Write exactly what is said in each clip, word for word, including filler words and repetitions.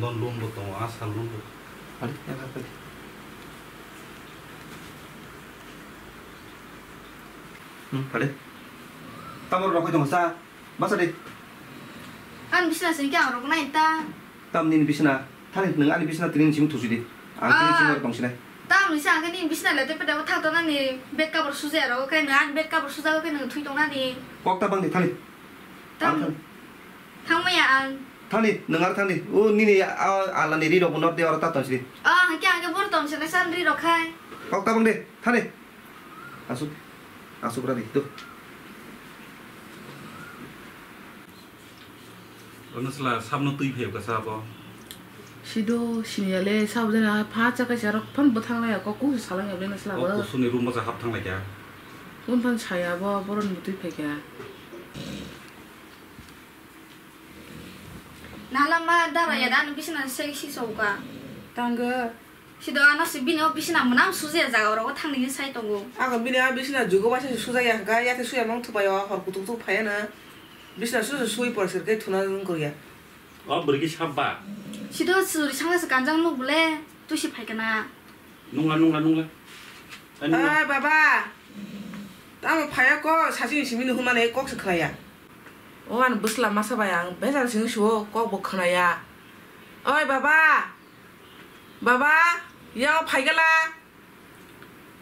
Loan bo tongo, asal loan bo. Pali, ya, pali. Hmm, pali. Tamar rokoi tongo sa. Masa di. Ang bisna sing kya rok nai ta. Tam nini bisna. Thani nwng ani bisna tini simi thusi di. Ang tini simi tong sinai. Tam ni sa ang nini bisna le te peda thang to nani bed cover suja ro kai nwng ani bed cover suja kai nwng thui tong nani. Kok ta bang di thani. Tam. Thang maya ang. Thani, nwng ar thani. O nini a, a, ala ni ri rok bo not de oro ta tong sini. Ah, hake hake bor tong sini san ri rok khai. Kok ta bang de, thani. Asuk. Asuk ra di, tu. Ono sla sabno twi phai ka sabo. Sido sini ya le sabo jana pha cha ka sa rok phan bo thang la ya kok ku sa lang ya le na sla bo. O kusuni room bo sa hap thang la ya. Un phan sa ya bo boron bo twi phai ka. Nalama dara ya dan bisna sek si soka. Tangga. Sido ano si bini o bisna mwnam sujaya jaga oro thangni sai tongo. Ako bini a bisna jugo bai se sujaya ga ya te suya mang thupai o hor kutuk tuk phai na. Bisna su sui por sir ke thuna nung ko ya. O bwrwi khe sap ba? Sido suri sanga se kanjang nuk bole tusi phai kana. Nungla, nungla, nungla. Ai, nungla. Ai, baba. Tamo phaiya ko, sasi ni simi nuhuma ne kok se khlaiya. O, ani bwsla masa bai ang bejal sini suo, kok bo khnaya. Oi, baba. Baba, yang phaigala.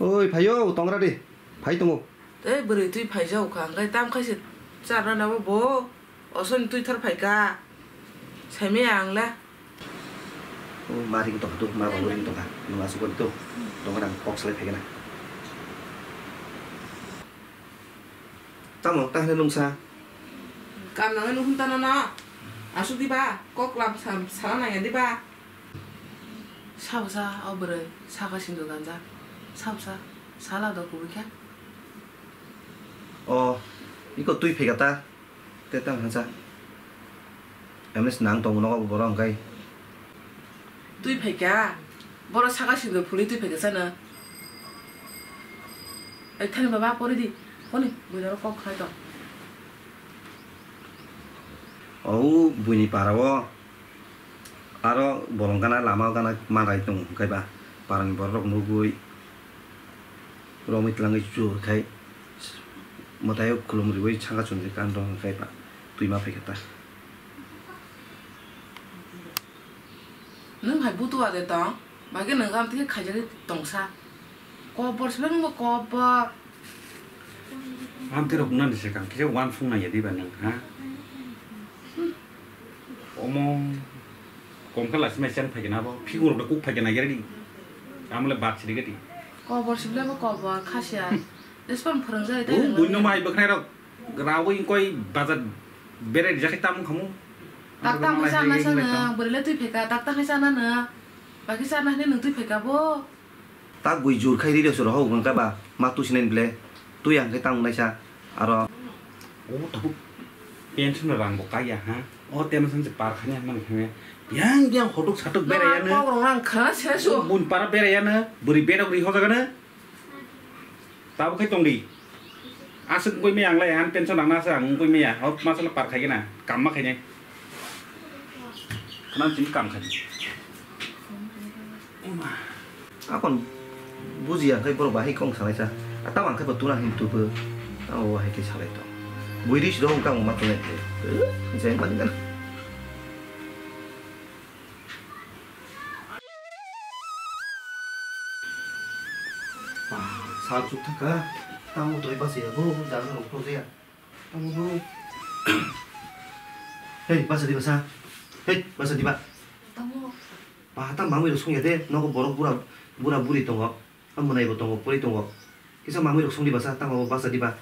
Oi, phaio, tongra di. Phai tongo. Tei bwrwi twi phaijao kha, hwnkhe tam khai se charna nabo bo. Osoni twi thar phaika. Saimaya ang le. O ma ring tongkha tu, ma bangwi ring tongkha. Nwng asuk bai tu. Tongkha nang kok salai phaikhe na. Tamo ta hwnwi nungsa? Kam nangwi nuhun tano no. Asuk diba, kok lam sa-, sala nangya diba? Sabsa o bwrwi saka sindor ganja. Sabsa sala do kubui khe. O, iko twi phaika ta. Te tang hansa. Emnes nang tongo nogo borok hwnkhe. Twi phaika. Borok saka sindor phulwi twi phaika chana. Ai thani baba pori di. Honi buino kok khai tong. O buini para o. Aro bolong gana lama gana manrai tongo, hwnkhe ba parani borok rok nugwi romwi twlangwi chur khai mwtai o khulum riwi saka chumjwi kan rw hwnkhe ba twi ma phaikha ta. Nwng hai butua de tong, bagwi nwng gam twi khaijagwi tongsa. Kobor sibeng bo kobor. Amtwi rok nani se kang kisa uansuk nang ya diba nwng, ha? Omo kom khe lasi mai chen phai kena bo, figur rok kuk phai kena gere di. Amole bat siri gedi. Kobor sibole bo kobor, khasia. Jespan phwrwngjak tei. O, nwng buino mai bwkhnai rok rawi koi bazar berai rijak khe tamung khamu. Tak tak hai sana sana, bwrwi le twi pheka, tak tak hai sana na. Baki sana hini nwng twi pheka bo. Tak bui jur khai ri rw sura hok hwnkhe ba ma tusinai bwle twi ang khe tang naisa aro. O tabuk pension rang bo kaiya ha. O tension se par khani hamani khani. Biang biang hotuk satuk berai ya no. Kok rang khana se su. Bun para berai ya no. Buri bedok ri hojaga no. Tabuk khai tong di. Aswk wngwi maya ang le, ang tension nang na aswk ang wngwi maya. Hok ma sala par khai gana. Kam ma khai nai. Khna chini kam khai. Akon buji ya khai borok bahai kong salai sa. Tamo ang khai bo tuna hin tubu. Tamo bahai khai salai to. Bui ri siro wngkha ang ma tunai khai. Jeng mani gana. Ba, sal chuk thangkha. Tamo toi basa ya bo, jaga rok to ya. Tamo bo. Hey, basa di basa. Hey, basa di ba. Tamo. Ba, ta mamui rok song ya de. Nogo borok bura, bura buri tongo. Amo nai bo tongo, pori tongo. Kisa mamui rok song di basa, tamo bo basa di ba.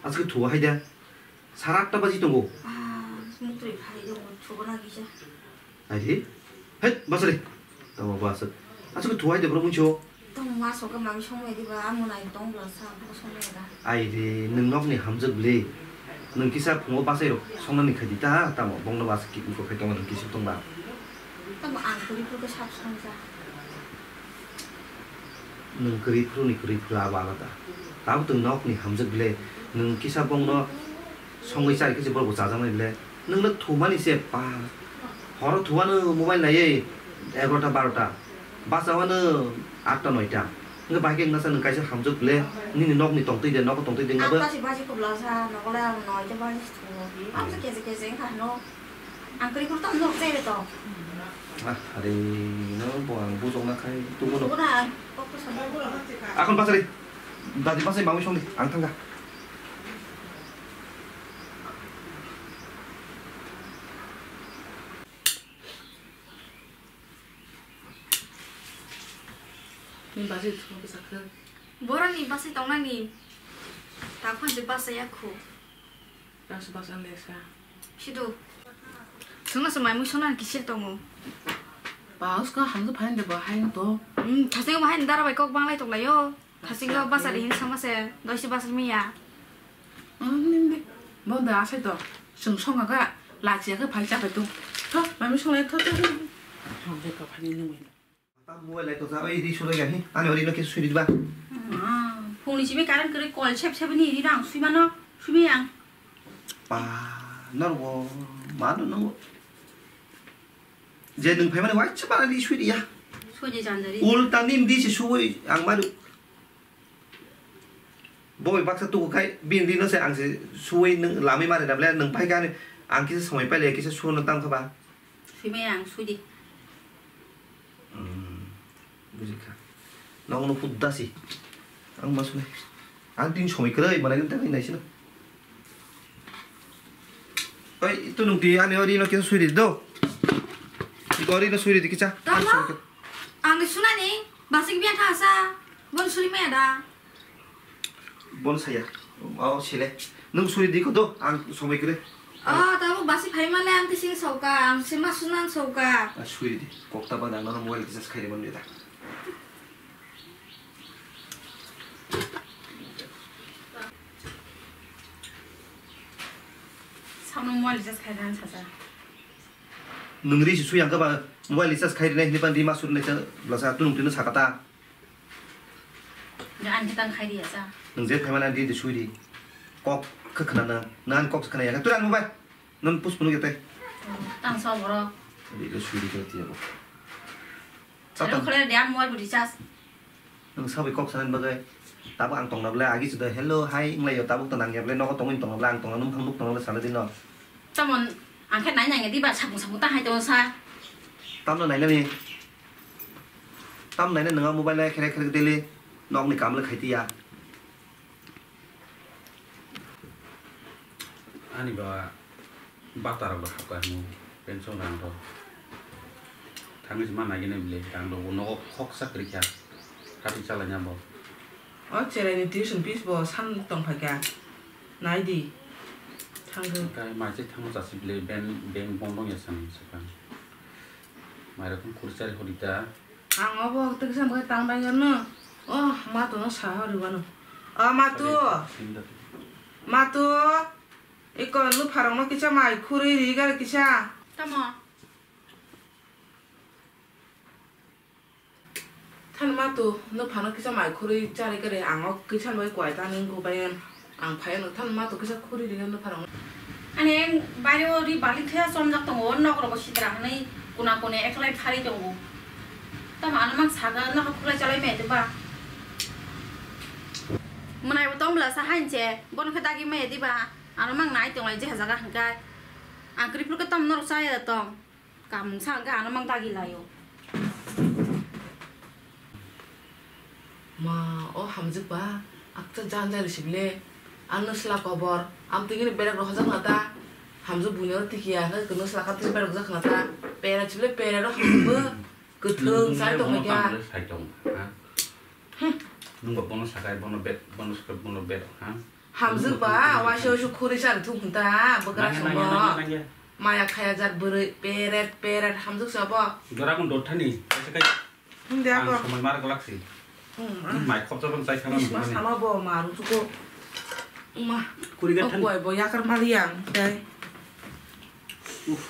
Aske thuwa hai da. Sara atta baji tongo. Ah, muktrwi phai tongo, thubuna kisa. Ai di. Hei, basa di. Tamo basa. Aske thuwa hai da bro muncho. Tamo ma soka mami song mai diba, amo nai tong bla sa, bo song mai da. Ai di, nwng nok ni hamjak bli. Nwng kisa phungo basai rok song nani khai di ta, tamo bongno basa ki ko khai tongo nwng kisa tong ba. Tamo ang kuri kuri sab song ja. Nwng kwrwi phuru ni kwrwi phuru abo alada. Tabuk nwng nokni hamjak bile, nwng kisa bongno songwi chari khe se borok bo chajaknai bile. Nwng no thumani se pa. Horo thuwano mobile naiwi egarota barota. Bachawano atta noita. Wngkha bahai khe wngna sa nwng kaisa hamjwk le nini nokni tongtwi de, nogo tongtwi de wngkha bo. Atta si basi kubla sa, nogo le ang noita basi si thungo. Ang se kese kese wngkha hino. Ang kwrwi kwrwi tamo nok chai re to. Ah, are no bo ang bujok na khai tumo no. Tumo na, kok to sabo. Akhon bachari. Dadi bachai mangwi songdi, ang thangkha. Ni bachai thung bwsa khe. Boroni bachai tongnani. Ta khon se bachai ya khu. Bachai bachai leksa. Sidu. Sungno se mai mui sona kisil tongo. Ba usko hamdu phain de ba hain to. Hmm, thasing ba hain dara bai kok banglai tonglaio. Thasing ba bachari hin sama se. Doisi bachai miya. Ang nini bondo asai to. Chwng songkha kha, lachiya khe phai chapai tung. Tho, mami songlai tho, tho, tho. Hamjai kha phai nini mui. Tam mobile lai to ja, oi ri suri ga hi. Ani ori no khe suri diba. Ah, phone ni simi current kwrwi kol sep sep ni ri rang sui mano, sui maya. Pa, norbo, mano nongo. Je nwng phaimani waisa bara ri sui riya. Sui di janjari. Ulta nim di se sui ang maru. Bo bai baksa tuku khai, bini rino se ang se suwi nwng lamwi mari na ble, nwng pai kha ani, ang kisa somoi paile kisa suno tang kha ba. Sui maya ang sui di. Hmm, buji kha. Nong no hudda si. Ang ma suni. Ang tin somoi kwrwi manai nang tang nai sino. Oi, tu nung ti ani ori no kisa sui di do. Iko ori no sui di kisa. Tama? Ang sui di. Ang di sunani, basik biya thasa. Bon sui maya da. Bon saya. Oh, sile. Nung suri di kodo, ang somoi kre. Ah, tabuk basi phai male ang tising sauka, ang sima sunan sauka. Ah, suri di. Kokta ba nang nono mobile recharge khairi mon da. Samno mobile recharge khairi han sasa. Nung ri si suyang ka ba mobile recharge khairi nai hini pan di ma suri nai sa blasa tunung tino sakata. Nang ani kitang khai di asa. Nung je phaimani di di sui di. Kok khe khna na, nan kok khna ya. Turan mobile. Nan puspunu ya tai. Tang sa boro. Di ke sui di ke tiya bo. Hello, khole dia mobile budi chas. Nung sabai kok sanan bagai. Tabuk ang tongna bole agi sudah hello, hi, inglai yo tabuk to nang ya bole, nogo tongin tongna bole, ang tongna nung phang nuk tongna bole sana di no. Tamon, ang khe nai nang ya di ba, sapung sapung ta hai tong sa. Tamno nai nani. Tam naina nwnga mobile lai khere khere daily nokni kam le khai tiya. Ani ba bata rok hapkha hino pension rang rok. Thangwi se ma nai gini bile rang rok bo nogo khoksa kwrwi kha. Khati chalai nya bo. O cherai ni tuition fees bo san tong phai kha. Nai di. Thang rw. Kai mai se thang chasi bile ben bank bondo ya san se kan. Mairok khurchari hodi ta. Ang obo twksa mokhe tang bai gorno. Oh, matu no sa hori wano. Oh, matu. Matu. Iko nupharok no kisa mai khurui ri gari kisa. Tamo? Than matu, nuphano kisa mai khurui chari gari ang o kisa bai kwai ta nung bai. Ang phai nung than ma to kisa khuri ri nung pharang. Ani baire o ri bali thaya chomjak tongo, nok rogo sitra hwnwi kuna kune eklai thari tongo. Tamo ano mang saga nok khulai chalai me diba. Mwnai bo tong bla sa hain che, bono khe dagi me diba. Ano mang nai tonglai je hajaga hwnkhe. Ang kripur khe tamo norok chaya tong. Kamung sa hwnkhe ano mang dagi laio. Ma, o hamjwk ba, akcha janjari sibile, ano sla kobor, amtwini berek rohorjak na ta, hamjwk buino tikiya, hwnkhe kwno sla kha tini berek jak na ta, pera sibile pera ro hamjwk bo, kwthwng sai tong kha. Sai tong, ha? Hmm. Nwng bo bono sakai, bono bet, bono sakai, bono bet, ha? Hamjwk ba, waisa waisa khuri chari thung ta, bwkra songo. Maya khaya jat bwrwi, peret, peret, hamjwk se obo. Jora kun dot thani, kaisa kai. Hum de ang ako. Somoi mar golak si. Hmm, ah. Mai khop jabon chai khama. Isma sama bo ma rutuko. Ma. Kuri ga thani. Koi bo yakar mali ang, dai. Uff.